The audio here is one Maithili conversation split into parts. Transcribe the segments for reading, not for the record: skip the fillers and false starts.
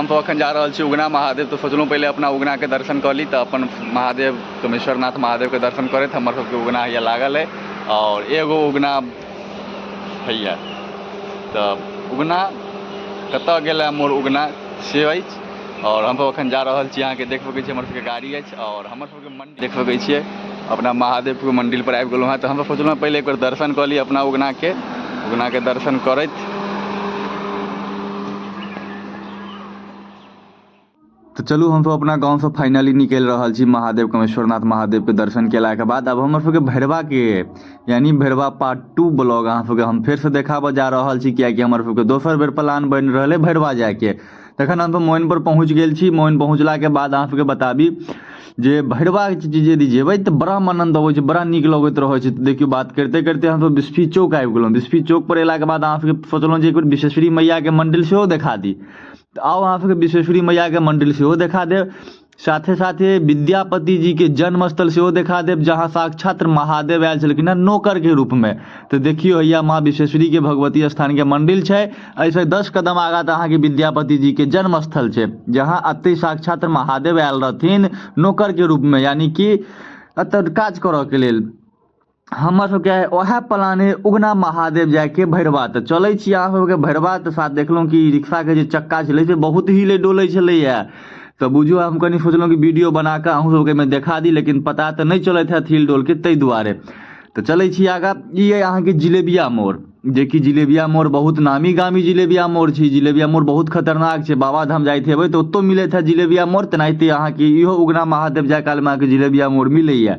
हमसब अखन जा रहल छी उगना महादेव, तऽ सोचलहुँ पहिले अपना उगनाके दर्शन कऽ ली। तऽ अपन महादेव कमेश्वरनाथ महादेवके दर्शन करैत हमर सबके उगना हैया लागल अइ आओर एगो उगना हैया। तऽ उगना कतऽ गेल मोर उगना से अछि। आओर हमसब अखन जा रहल छी, अहाँके देख सकै छी हमर सबके गाड़ी अछि आओर हमर सबके मंदिर देख सकै छियै। अपना महादेवके मंदिर पर आबि गेलहुँ हँ। तऽ हमसब सोचलहुँ पहिले एक बेर दर्शन कऽ ली अपना उगनाके। उगनाके दर्शन करैत तऽ चलू हमसब अपना गाँवसँ फाइनली निकलि रहल छी महादेव कमेश्वरनाथ महादेवके दर्शन केलाके बाद। आब हमर सबके भैरवाके यानी भैरवा पार्ट 2 ब्लॉग अहाँ सबके हम फेरसँ देखाबऽ जा रहल छी, कियाकि हमर सबके दोसर बेर प्लान बनि रहल अइ भैरवा जाइके। तखन हमसब मोइनपर पहुँच गेल छी। मोइन पहुँचलाके बाद अहाँ सबके बताबी जे भैरवा यदि जेबै तऽ बड़ा आनन्द अबै छै, बड़ा नीक लगैत रहै छै। देखियौ बात करिते करिते हमसब बिस्फी चौक आबि गेलहुँ। बिस्फी चौक पर अयलाके बाद अहाँ सबके सोचलहुँ जे एक बेर विश्वेश्वरी मैयाके मन्दिर सेहो देखा दी। तऽ आउ अहाँ सबके विश्वेश्वरी मैयाके मन्दिर सेहो देखा देब, साथे साथे विद्यापति जीके जन्मस्थल सेहो देखा देब, जहाँ साक्षात महादेव आयल छलखिन हँ नौकरके रूपमे। तऽ देखियौ हैया माँ विश्वेश्वरीके भगवती स्थानके मन्दिर छै। एहिसँ 10 कदम आगाँ तऽ अहाँके विद्यापति जीके जन्मस्थल छै, जहाँ एतहि साक्षात महादेव आयल रहथिन नौकरके रूपमे, यानि कि एतऽ काज करऽके लेल। हमर सबके वएह प्लान है उगना महादेव जाइके भैरवा। तऽ चलै छी अहाँ सबके भैरवा। तऽ साथ देखलहुँ कि रिक्शाके जे चक्का छलै से बहुत हिले डोलै छलैए। तऽ बुझू हम कनि सोचलहुँ कि वीडियो बना कऽ अहूँ सबके एहिमे देखा दी, लेकिन पता तऽ नहि चलैत हैत हिल डोलके, ताहि दुआरे। तऽ चलै छी आगाँ। ई अइ अहाँके जिलेबिया मोड़, जेकि जिलेबिया मोड़ बहुत नामी गामी जिलेबिया मोड़ छै। जिलेबिया मोड़ बहुत खतरनाक छै। बाबाधाम जाइत हेबै तऽ ओतौ मिलैत हैत जिलेबिया मोड़, तेनाहिते अहाँके इहो उगना महादेव जाय कालमे अहाँके जिलेबिया मोड़ मिलैए।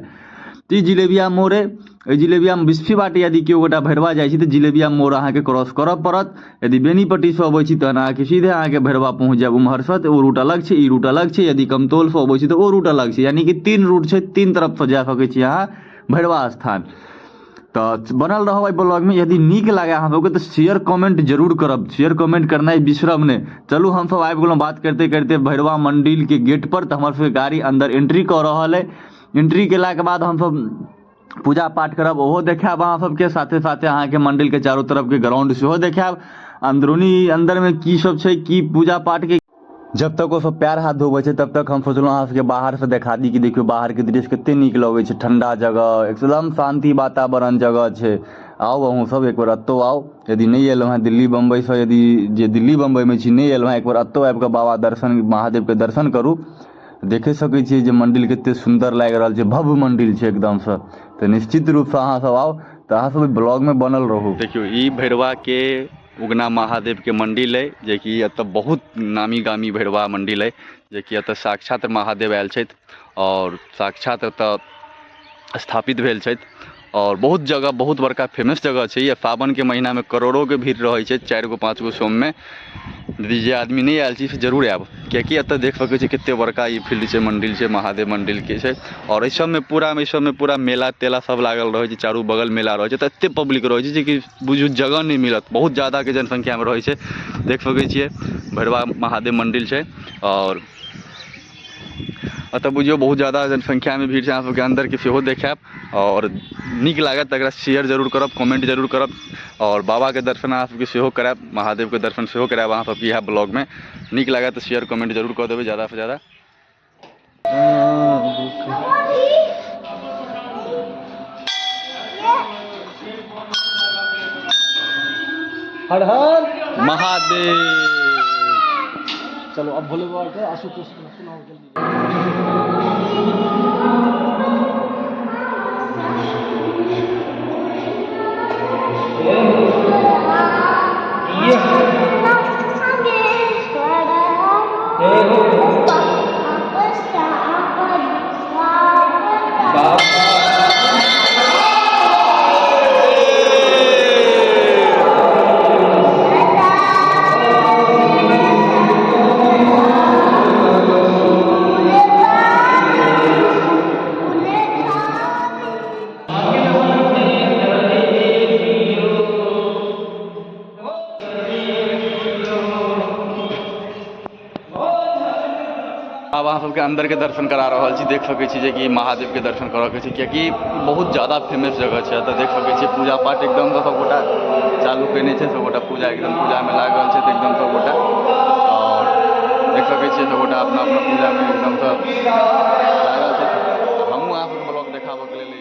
तऽ ई जिलेबिया मोड़ अइ। एहि जिलेबियामे बिस्फी बाटे यदि केओ गोटा भैरवा जाइ छी तऽ जिलेबिया मोड़ अहाँके क्रॉस करऽ पड़त। यदि बेनीपट्टीसँ अबै छी तहन अहाँके सीधे अहाँके भैरवा पहुँच जायब उम्हरसँ, तऽ ओ रूट अलग छै, ई रूट अलग छै। यदि कमतौलसँ अबै छी तऽ ओ रूट अलग छै, यानि कि 3 रूट छै, 3 तरफसँ जा सकै छी अहाँ भैरवा स्थान। तऽ बनल रहब एहि ब्लॉगमे। यदि नीक लागै अहाँ सबके तऽ शेयर कमेंट जरूर करब, शेयर कमेंट करनाइ बिसरब नहि। चलू हमसब आबि गेलहुँ बात करिते करिते भैरवा मण्डिलके गेट पर। तऽ हमर सबके गाड़ी अन्दर एंट्री कऽ रहल अइ। एंट्री केलाके बाद हमसब पूजा पाठ करब, ओहो देखायब अहाँ सबके। साथे साथे अहाँके मण्डिलके चारू तरफके ग्राउंड सेहो देखायब, अंदरूनी अन्दरमे की सब छै, की पूजा पाठके। जब तक ओ सब पैर हाथ धोबै छै तब तक हम सोचलहुँ अहाँ सबके बाहरसँ देखा दी कि देखियौ बाहरके दृश्य कते नीक लगै छै। ठण्डा जगह, एकदम शान्ति वातावरण जगह छै। आउ अहूँ सब एक बेर एतौ आउ, यदि नहि एलहुँ हँ दिल्ली बम्बईसँ, यदि जे दिल्ली बम्बईमे छी नहि एलहुँ हँ, एक बेर एतौ आबि कऽ बाबा दर्शन महादेवके दर्शन करू। देखे सकै छियै जे मन्दिर कते सुन्दर लागि रहल छै, भव्य मन्दिर छै एकदमसँ। तऽ निश्चित रूपसँ अहाँ सब आउ, तऽ अहाँ सब ब्लॉगमे बनल रहू। देखियौ ई भैरवाके उगना महादेवके मन्दिर अइ, जेकि एतऽ बहुत नामी गामी भैरवा मन्दिर अइ, जेकि एतऽ साक्षात महादेव आयल छथि आओर साक्षात एतऽ स्थापित भेल छथि। आओर बहुत जगह बहुत बड़का फेमस जगह छै। ई सावनके महीनामे करोड़ोके भीड़ रहै छै 4 गो 5 गो सोममे। यदि जे आदमी नहि आयल छी से जरूर आयब, किएकि एतऽ देख सकै छी कते बड़का ई फील्ड छै, मन्दिर छै, महादेव मन्दिरके छै। आओर एहि सबमे पूरा एहि सबमे पूरा मेला तेला सब लागल रहै छै, चारू बगल मेला रहै छै। तऽ एते पब्लिक रहै छै जेकि बुझू जगह नहि मिलत, बहुत जादाके जनसंख्यामे रहै छै। देख सकै छियै भैरवा महादेव मन्दिर छै आओर एतऽ बुझियौ बहुत जादा जनसंख्यामे भीड़ छै। अहाँ सबके अन्दरके सेहो देखायब आओर नीक लागत तऽ एकरा शेयर जरूर करब, कमेंट जरूर करब आओर बाबाके दर्शन अहाँ सबके सेहो करायब, महादेवके दर्शन सेहो करायब अहाँ सबके इएह ब्लॉगमे। नीक लागत तऽ शेयर कमेंट जरूर कऽ देबै जादासँ जादा। हर हर महादेव। चलो अब भोले बाबा के आशुतोष सुनाओ जल्दी। आब अहाँ सबके अंदर के दर्शन करा रहल छी। देख सकै छी जे कि महादेव के दर्शन करऽ के छै, कियाकि बहुत ज्यादा फेमस जगह छै। एतऽ देख सकै छी पूजा पाठ एकदम से सबगोटा चालू केने छै, सबगोटा पूजा एकदम पूजा में लागल छै एकदम सबगोटा। और छियै सबगोटा अपना अपना पूजामे एकदमसँ लागल छै। हमहूँ अहाँ सबके ब्लॉग देखाबऽके लेल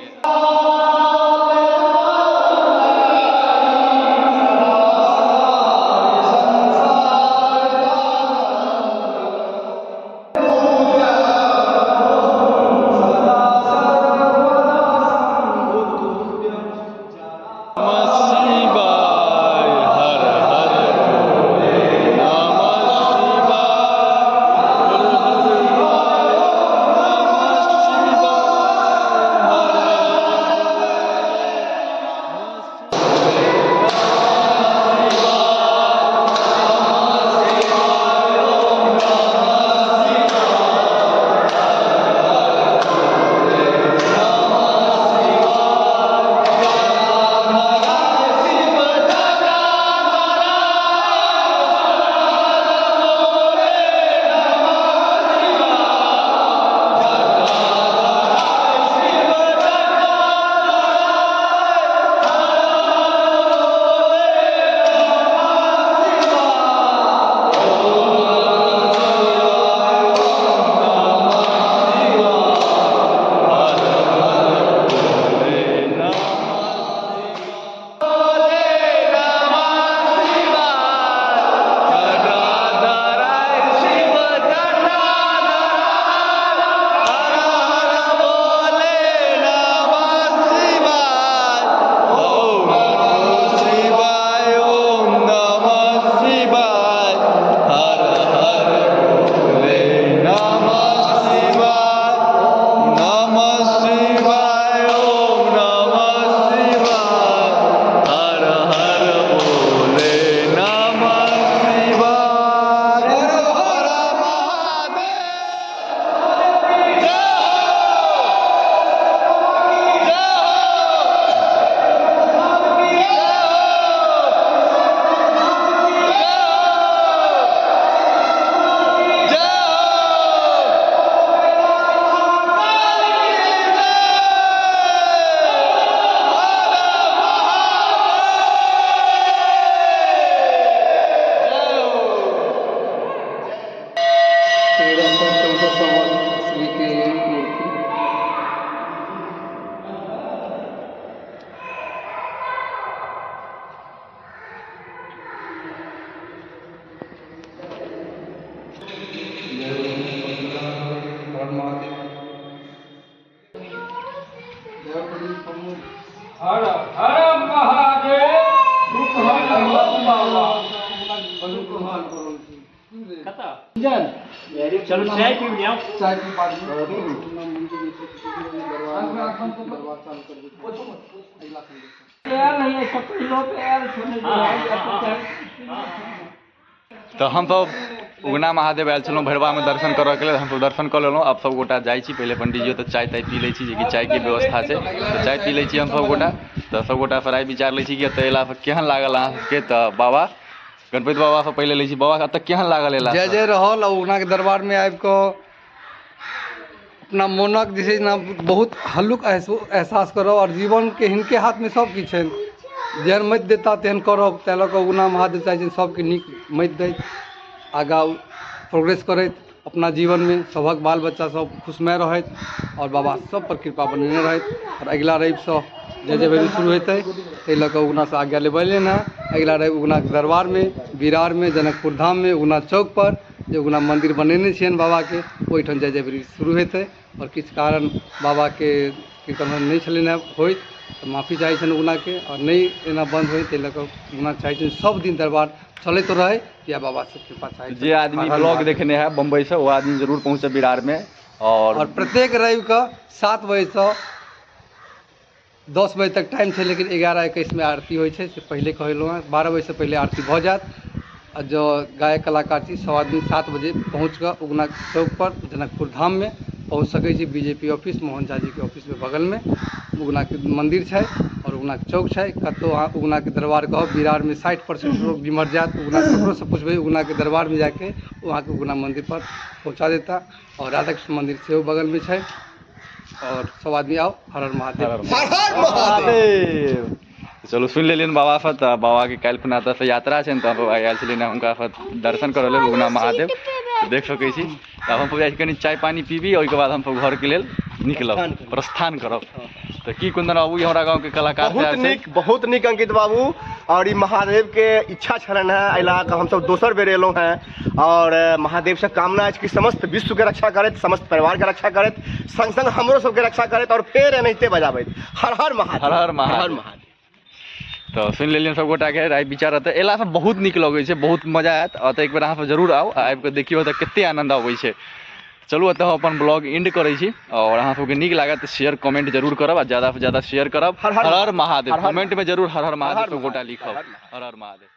1314 संवत ईस्वी के मूर्ति। हर हर महादेव। चलो चाय पी लिया। चाय की बात तऽ हमसब उगना महादेव आयल छलहुँ भैरवामे दर्शन करऽके लेल। हमसब दर्शन कऽ लेलहुँ, आब सब गोटा जाइ छी। पहिले पंडीजी ओतऽ चाय ताय पी लै छी, जेकि चायके व्यवस्था छै, तऽ चाय पी लै छी हम सब गोटा। तऽ सब गोटासँ राय विचार लै छी कि एतऽ अयलासँ केहन लागल अहाँ सबके। तऽ बाबा गणपति बाबासँ पहिले लै छी। बाबा, एतऽ केहन लागल अयला? जय जय रहल। आ उगनाके दरबारमे आबि कऽ अपना मोनक जे छै ने बहुत हल्लुक एहसास करब। आओर जीवनके हिनके हाथमे सब किछु छनि, जेहन मति देता तेहन करब। ताहि लऽ कऽ उगना महादेव चाहै छनि सबके नीक मति दैत, आगाँ प्रोग्रेस करैत अपना जीवनमे, सभक बाल बच्चा सब खुशमय रहथि आओर बाबा सब पर कृपा बनेने रहथि। आओर अगिला रविसँ जय जय भैरवी शुरू हेतै, ताहि लऽ कऽ उगनासँ आज्ञा लेबलियनि हँ। अगिला रवि उगनाके दरबारमे, बिरारमे, जनकपुर धाममे, उगना चौकपर जे उगना मन्दिर बनेने छियनि बाबाके, ओहिठाम जय जय भैरवी शुरू हेतै। आओर किछु कारण बाबाके कीर्तन नहि छलनि हँ होइत, तऽ माफी चाहै छनि उगनाके। आओर नहि एना बन्द होइ, ताहि लऽ कऽ उगना चाहै छनि सब दिन दरबार चलैत रहै, या बाबा से कृपा चाहै। जे आदमी ब्लॉग देखने है बम्बईसँ, ओ आदमी जरूर पहुँचे बिरारमे। और प्रत्येक रविके 7 बजेसँ 10 बजे तक टाइम छै, लेकिन 11:21 आरती होइ छै, से पहिले कहलहुँ हँ। 12 बजेसँ पहिले आरती भऽ जायत। आ जँ गायक कलाकार छी, सब आदमी 7 बजे पहुँच कऽ उगना चौकपर जनकपुर धाममे पहुँच सकै छी। बीजेपी ऑफिस, मोहन झा जीके ऑफिसके बगलमे उगनाके मन्दिर छै आओर उगनाके चौक छै। कतहु अहाँ उगनाके दरबार कहब, बिरारमे 60% लोग बिमर जायत। उगना ककरोसँ पुछबै उगनाके दरबारमे जाके, ओ अहाँके उगना मन्दिरपर पहुँचा देता। आओर राधाकृष्ण मन्दिर सेहो बगलमे छै। आओर सब आदमी आउ। हर हर महादेव। हर हर महादेव। चलू, सुनि लेलियनि बाबासँ। तऽ बाबाके काल्हि खुना एतऽसँ यात्रा छनि, तऽ हम आयल छलियनि हुनकासँ दर्शन करऽ लेल उगना महादेव। देख सकै छी। तऽ आब हमसब जाइ छी कनि चाय पानि पीबी, ओहिके बाद हमसब घरके लेल निकलब, प्रस्थान करब। तऽ की कुन्दन बाबू, ई हमरा गाँवके कलाकार बहुत तैयार छै। नीक, बहुत नीक अंकित बाबू। और ई महादेव के इच्छा छलनि हेँ, एहि लए कऽ हमसब दोसर बेर एलहुँ हेँ। और महादेव से कामना अछि कि समस्त विश्व के रक्षा करैत, समस्त परिवार के रक्षा करैत, संग संग हमरो सबके रक्षा करैत और फेर एनाहिते बजाबैत। हर हर महादेव। हर हर महादेव। हर हर महादेव। तऽ सुनि लेलियनि सब गोटाके राय विचार। एतऽ अयलासँ बहुत नीक लगै छै, बहुत मजा आयत। एतऽ एक बेर अहाँ सब जरूर आउ आ आबि कऽ देखियौ एतऽ कते आनन्द अबै छै। चलू, एतऽ हम अपन ब्लॉग एंड करै छी आओर अहाँ सबके नीक लागत तऽ शेयर कमेंट जरूर करब आ ज्यादासँ ज्यादा शेयर करब। हर हर हर हर महादेव। हर हर कमेंटमे जरूर हर हर महादेव हर सब गोटा महादेव। लिखब। हर हर हर हर महादेव।